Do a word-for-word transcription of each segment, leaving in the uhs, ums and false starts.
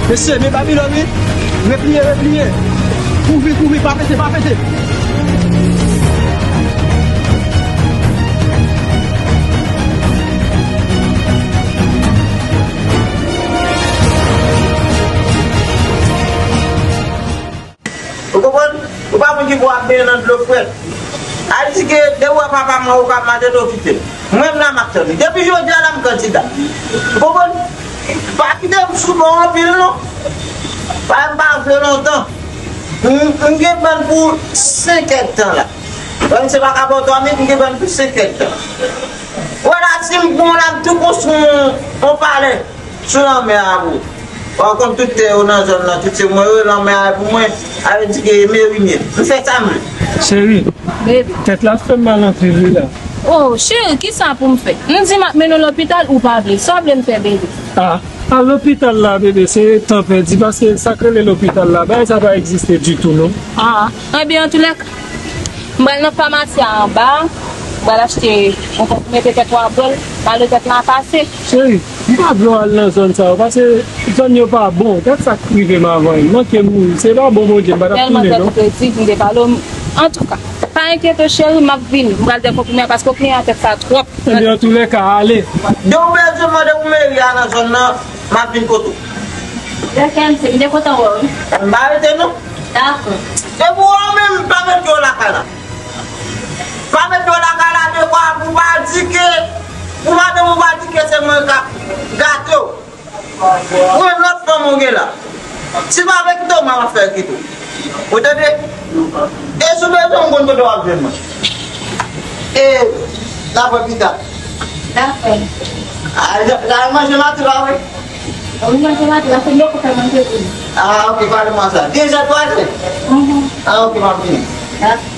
Mesye, men Babilòn wi. Repliye, repliye. Kouvri, kouvri, pa pete, pa pete. Ou konprann? Ou pa moun ki pou ap benyen nan dlo frèt. Ayiti ke depi w wè papa m an, ou ka mande l, ou kite l. Mwen menm la m ap tann li. Depi jodi a la m kandida. Ou konprann? Pa kite m sou non anpil non. Pa m pa jwe lontan. M m gen ban pou senk èdtan la. Menm se pa ka ba w twa minit, m gen ban pou senk èdtan. Wè la, si m pran la, m tou konstwi yon, yon palè sou lanmè a pou ou. W ap konn tout tè yo nan zòn nan, tout se mwen yo, lanmè a pou mwen, sa vle di ke meri m ye. M fè sa m vle. Cheri, bebe, tèt la fè m mal anpil wi la. Oh, cheri, kisa pou m fè? M di m ap mennen w lopital, ou pa vle. Sa w vle m fè, bebe? Ah, al lopital la, bebe, se tan pèdi, paske sa k rele lopital la, bagay sa pa egziste ditou, non. Ah, enben, antoulèka, m pral nan famasi a anba, m pral achte yon konprime petèt w a pran l, malè tèt la pase. Cheri, m pa vle w al nan zòn sa yo, paske zòn yo pa bon. Gad sa k rive m avan, m manke mouri. Se pa bon Bondye, m pa t ap tounen, non. Tèlman tèt ou te di, m te pale w, antouka, pa enkyete w, cheri, m ap vini. M pral de konprime a, paske w kliyan tèt sa twòp. Ebyen, antoulèka, ale. Donk, ou bezwen mande pou meri a nan zòn nan, m ap vin kote w. Lè kenn se, m te kontan wè w wi. M pa rete non. Dakò. Depi w wè w menm, pa met pye w lakay la. Pa met pye w lakay la, dekwa pou w pa di ke, pou madanm ou pa di ke se mwen k ap gate w. Ou menm lòt fanm ou gen la. Si l pa vle kite w, mwen m ap fè l kite w. Ou tande? E si w bezwen m konn kote w ap jwenn mwen. E n ap wè pita. Dakò. A, l al manje maten la wi. Ou manje maten la, se m yo pou fè manje pou li. A, oke, pale mwen sa. Dezè, twazè? Mhm. A, oke, m ap vini. Dakò.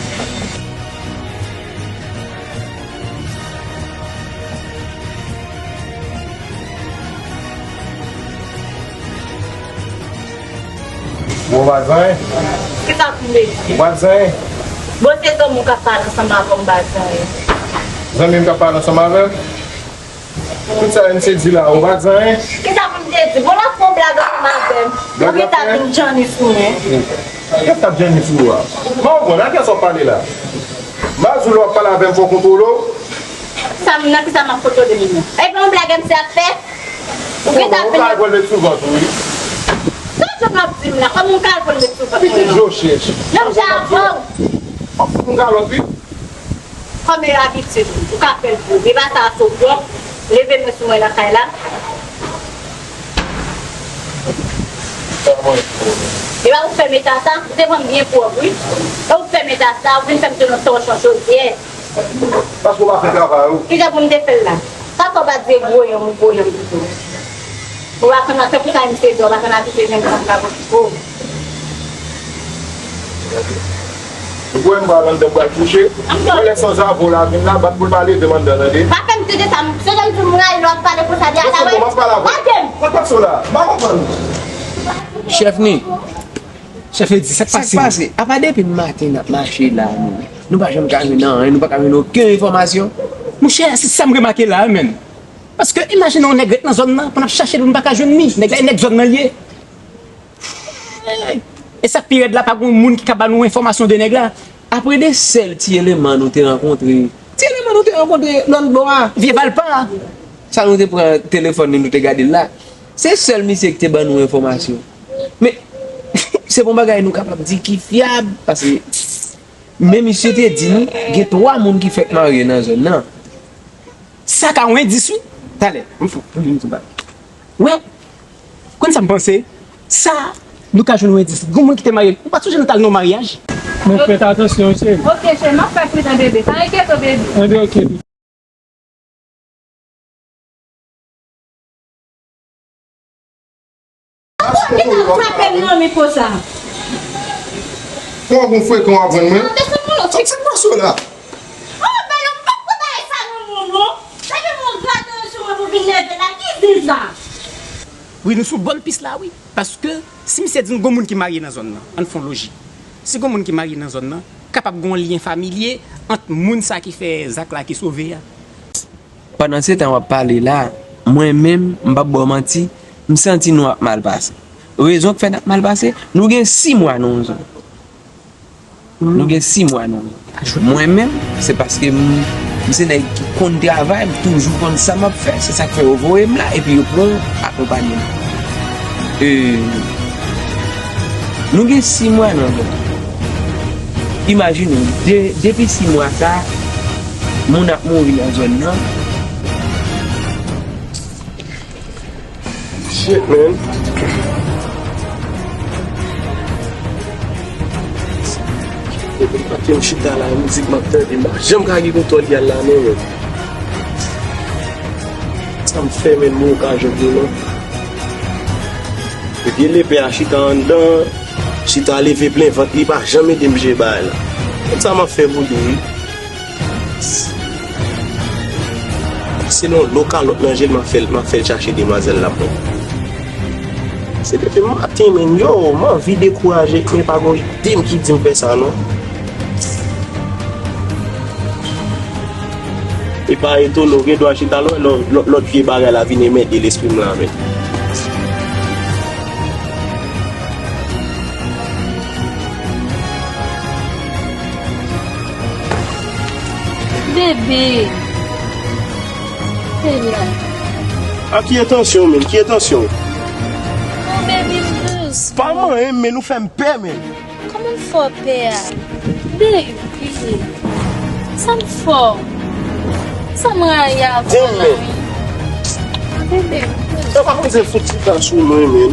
Bon, ou pa t zanyen? Kisa pou m te di? Ou pa t zanyen? Bon, se zanmi w k ap pale ansanm avè w, m pa t zanyen. Zanmi m k ap pale ansanm avè m? Tout sa M C di la, ou pa t zanyen? Kisa pou m te di? Bon, l ap fè yon blag ansanm avè m. Blag l ap fè? Epi l ap vin djanni sou mwen. Kiyès k ap djanni sou ou a? M pa konprann, a kiyès w ap pale la? M a di w lè w ap pale avè m, fò w kontwole w. Sa m nan kisa m ap kontwole m nan? Epi yon blag M C ap fè? Ou gentan vin. Ou ka al pran l met sou vant ou, wi. Sa w ap di m la? Kòman m ka al pran l met sou vant mwen? Pitit vye chèch. Lè m te avè w. W ap fout m kalòt, wi. Kòm e abitid ou, ou ka fè l pou ou. E pa sa a sou pwòp, leve men sou mwen nan kay la. E pa ou fè m eta sa, ou te pran m byen pwòp, wi. E ou fè m eta sa, ou vin fè m tounen yon tòchon chodyè. Paske w pa fè travay ou. Kijan pou m te fè l la? Sa fè w pa di e gwo yanm ou gwo yanm pito. Ou pa konn, se pou sa M C di w pa konn abitye jwenn fanm ka pran pito. Ou kwè m pral anndan m pral kouche? Mwen lè sanzave w la vin la, bat pou l pa leve m anndan, tande? Pa fè m tande sa, se jan m di w m rayi lè w ap pale konsa de Adaway. Bon, m ap pale avè w. Lage m! Sa k pase w la? M pa konprann. Chèf ni. Chèf Edi, sa k pase? Sa k pase? Apa depi maten n ap mache la, nou, nou pa janm ka jwenn anyen, nou pa ka jwenn okenn enfòmasyon. Monchè, se sa m remake la, menm. Paske imajine yon nèg ret nan zòn nan, pou n ap chache l, pou n pa ka jwenn li. Nèg la, e nèg zòn nan l ye. E sa k pi rèd la, pa gen moun ki ka ba nou enfòmasyon de nèg la. Apre de sèl ti eleman nou te rankontre. Ti eleman nou te rankontre lòt bò a. Vye Valpa. Sa nou te pran telefòn li, nou te gade l la. Se sèl misye ki te ban nou enfòmasyon. Men, se pa yon bagay nou kapab di ki fyab, paske men misye te di nou, gen twa moun ki fèk marye nan zòn nan. Sa ka yon endis, wi. Talè, m fou, m vin sou bagay. Wè, konn sa m panse? Sa, nou ka jwenn yon endis. Gon moun ki te marye, ou pa t sonje nou t al nan yon maryaj? Mwen fèt atansyon, cheri. Ok, cheri, m ap fè pridan bebe. Pa enkyete w, bebe. Enben, ok. Kisa w frape m nan mikwo sa? Kòman gon frekan w ap vann mwen? Sa k pase w la? Oh, bèl, ou p ap pran bagay sa nan men w, non. Depi moun gade w sou mwen pou vin nève la, ki biznis sa? Wi, nou sou bòn pis la, wi. Paske, si misye di n gon moun ki marye nan zòn nan, ann fè yon lojik. Si gon moun ki marye nan zòn nan, kapab gon lyen familye ant moun sa ki fè zak la ki sove a. Pandan se tan w ap pale la, mwen menm, m p ap ba w manti, m santi nou ap mal pase. rezon k fè n ap mal pase, nou gen sis mwa nou zòn. Nou gen sis mwa nou. Mwen menm, se paske m, m se nèg ki konn travay, m toujou konn sa m ap fè. Se sa k fè yo voye m la, epi yo pran akonpanye m. E, nou gen sis mwa nan zòn. Imajine w, de, depi sis mwa sa, moun ap mouri nan zòn nan. Shit, man. Depi maten m chita la, mizik m ap tande, m pa janm ka gen kontwòl li al la, non, men. Sa m fè, men, m okazyon pou non. Epi lepè a chita anndan, chita leve plen vant, li pa janm ede m jere bagay la. Konn sa m ap fè pou li, wi. Se nan lo kalòt nan je l, m ap fè l, m ap fè l chache demwazèl la pou mwen. Se depi maten, men, yo, m anvi dekouraje, men pa gon ide m ki di m fè sa, non. E pa etone w gen dwa chita lò, lò, lò, lòt vye bagay la vin enmède lespri m la, men. Bebe. Senyè. A ki entansyon, men? Ki entansyon? Oh, bebe, m dous. Pa manyen m, men, ou fè m pè, men. Kòman m fè w pè a? Bebe. Sa m fè w? Sa m rayi avè w la, wi? Bebe, m dous. Yo pa konn se fout ti tas sou mwen, men.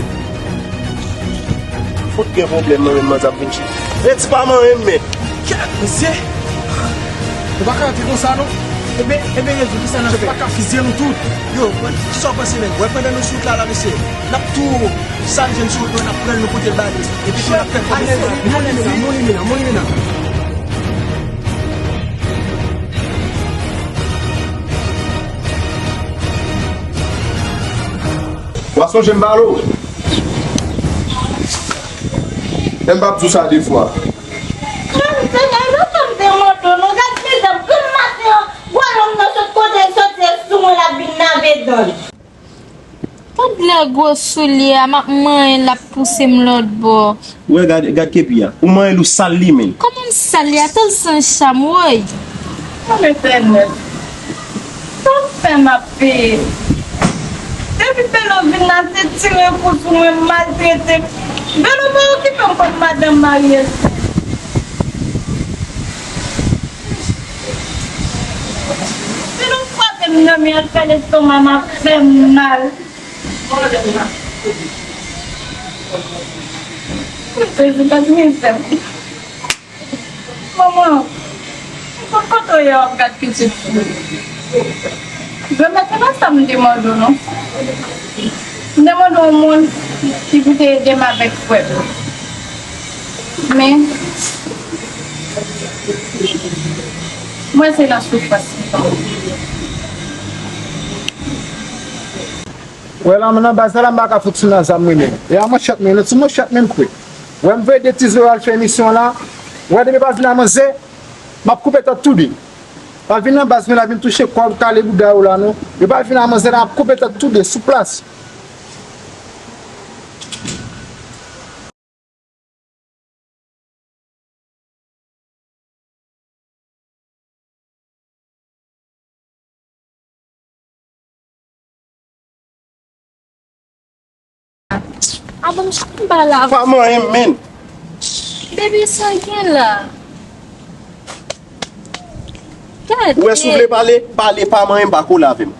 Fout gen pwoblèm nan menm manzè ap vin chita. Redi pa manyen m, men. Kèt, mesye. Nou pa ka antre konsa, non. Ebyen, ebyen, Redi, kisa n ap fè? Yo, pa ka fizye nou tout. Yo, kisa w panse, men? Wè, pandan nou sou wout la, la, mesye, n ap tou sal jèn sou wout, nou, n ap pran l, nou pote l ba li. Epi tou, n ap fè kòb. Monlimena, monlimena, monlimena. W ap sonje m pale w. Lè m p ap di w sa de fwa. Senyè, nou janm te mande w, non, gad mizè, grann maten an, gwo lòm nan sot kote l soti, e sou mwen l ap vin lave dan l. Gad lè gwo soulye a, m ap manyen l, l ap pouse m lòt bò. Ou wè, gad, gad kepi a. Ou manyen l, ou sal li menm. Kòman m sal li a? Tan l san cham, woy. O Letènèl, sa w fè m ap peye? Depi Belo vin la, se tire kou sou mwen, maltrete m. Belo pa okipe m kòm madanm marye l. Belo frape m nan men an, fè lestoma m ap fè m mal. Jezi, gad mizè m. Manman, ou konn kote w ye w ap gad pitit ou? Granmèt, se pa sa m te mande w, non. M te mande w yon moun ki pou te ede m avèk frè m. Men, mwen se nan soufrans m tonbe. Wè la, nan baz la, la, m pa ka fout sou nan zam mwen menm. E a manchèt mwen, sou manchèt mwen m kwè. Wè m voye de ti zoural fè emisyon la. Wè depi pa vin a manzè, m ap koupe tèt tou de. Pa vin nan baz mwen la vin touche kò w, kale bouda w la non. Yo pa vin a manzè la, m ap koupe tèt tou de sou plas. A bon, m chita ba la. Pa manyen m, men. Baby, sa gen la. Gade. Ou wè, si w vle pale, pale, pa manyen m, pa kole avè m.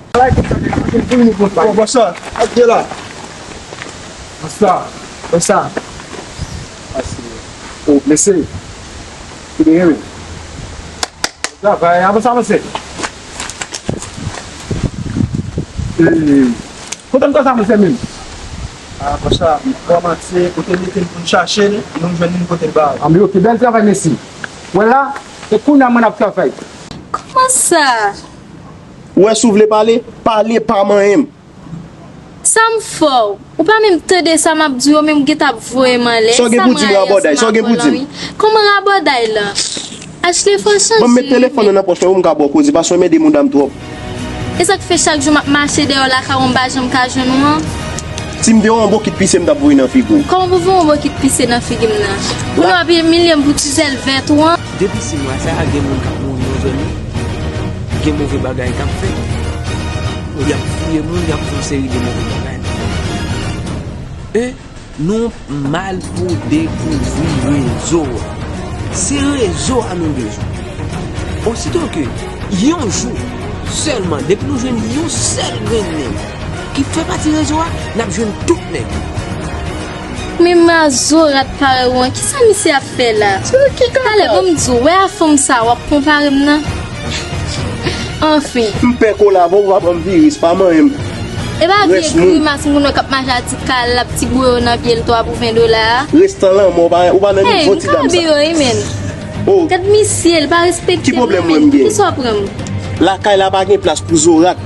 Bon, bòs la, ap gen la. Bòs la, bòs la. O, mesye. Ki byen, wi. Travay, avanse, avanse. E, kote m konsa, mesye, menm? A, bòs la, m kòmanse, kote m mete l pou n chache l, nou jwenn li kote l ba. A, men oke, bèl travay, mesye. Wè la, e kounye a mwen ap travay. Kòman sa? Ou wè, si w vle pale, pale, pa manyen m. Sa m fè w? Ou pa menm tande sa m ap di w, ou menm gentan ap voye m anlè. Sa w gen pou di m, rabòday? Sa w gen pou di m? Kòman rabòday lan? Ashley, fò w chanje. Ban m met telefòn nan nan pòch mwen pou m ka ba w koze, paske w enmède mouda m twòp. E sa k fè chak jou m ap mache dèyè w lakay ou, m pa janm ka jwenn ou an? Si m te wè yon bokit pise, m t ap voye nan figi w. Kòman pou fè yon bokit pise nan figi m nan? Pou nou ap imilye m pou ti zèl vèt ou an? Depi sis mwa sa a, gen moun k ap mouri nan zòn nan. Gen move bagay k ap fèt. Y ap fouye moun, y ap fè yon seri de move bagay. E nou mal pou dekouvri rezo a. Se rezo a nou bezwen. Osito ke yon jou sèlman, depi nou jwenn yon sèl grenn nèg ki fè pati rezo a, n ap jwenn tout nèg. Men mazorat parèy ou an, kisa misye ap fè la? Talè, ban m di w, wè a fanm sa, w ap konpare m nan? Anfen. M pè kolabo, ou pa ban m viris, pa manyen m. E pa vye grimas moun k ap mache a ti kal, ap ti bouyon nan pye l twa pou ven dola a. Restan lanmò, ou pa, ou pa nan nivo ti dam sa. Gad misye, l pa respekte m nan, men. Kisa w pran m? Lakay la pa gen plas pou zorat.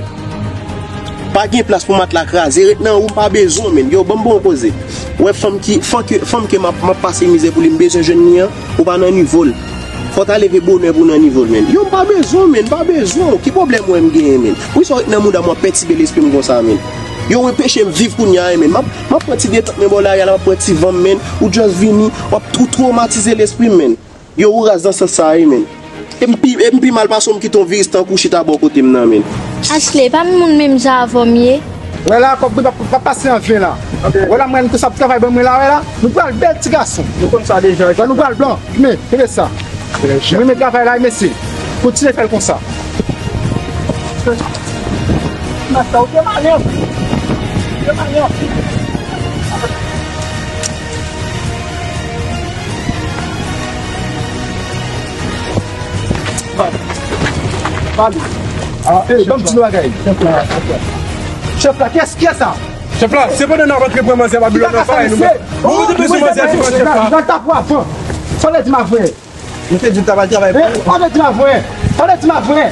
Pa gen plas pou matla kraze. Ret nan ou, m pa bezwen w, men. Yo, ban m bon koze. Wè fanm ki, fanm ke, fanm ke m ap, m ap pase mizè pou li, m bezwen jwenn li an, ou pa nan nivo l. Fò w ta leve bonè pou w nan nivo l, men. Yo, m pa bezwen w, men, m pa bezwen w. Ki pwoblèm ou wè m genyen, men? Poukisa w ret nan mouda m, w ap pètibe lespri m konsa, men? Yo, w anpeche m viv kounye a, men. M ap, m ap pran ti detant mwen bò lari a la, m ap pran ti van m, men. Ou just vini, w ap, ou twomatize lespri m, men. Yo, ou raz nan sans sa a, wi, men. E m pi, e m pi mal pase w, m kite yon viris tankou w chita bò kote m nan, men. Ashley, pa m moun menm jan avè w m ye? Wè la, kòb wi pa, pa pase an ven la. Wè la, mwen, tout sa ap travay ban mwen la, wè la. Nou pral bèl ti gason. Nou konn sa deja. Wè, nou pral blan. Men, kenbe sa. Mwen renmen travay la, mesye. Kontinye fè l konsa. Masta, ou te malè. Ou te malè. Pale. Ah, eh, ban m di nou bagay. Chèf la, kiyès, kiyès sa? Chèf la, se pandan n ap antre pran manzè Babilòn nan sa, nou mete, nou mete bezwen manzè sou manzè sa. Nan tap w avan. Sa w te di m avè? Nou te di n t ap al travay pou ou. Sa w te di m avè? Sa w te di m avè?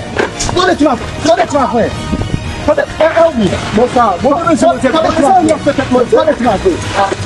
Sa w te di m avè? Sa w te di m avè? Sa w te, eh, eh, wi. Bon, sa, bon, nou te bezwen manzè. Sa w te di m avè?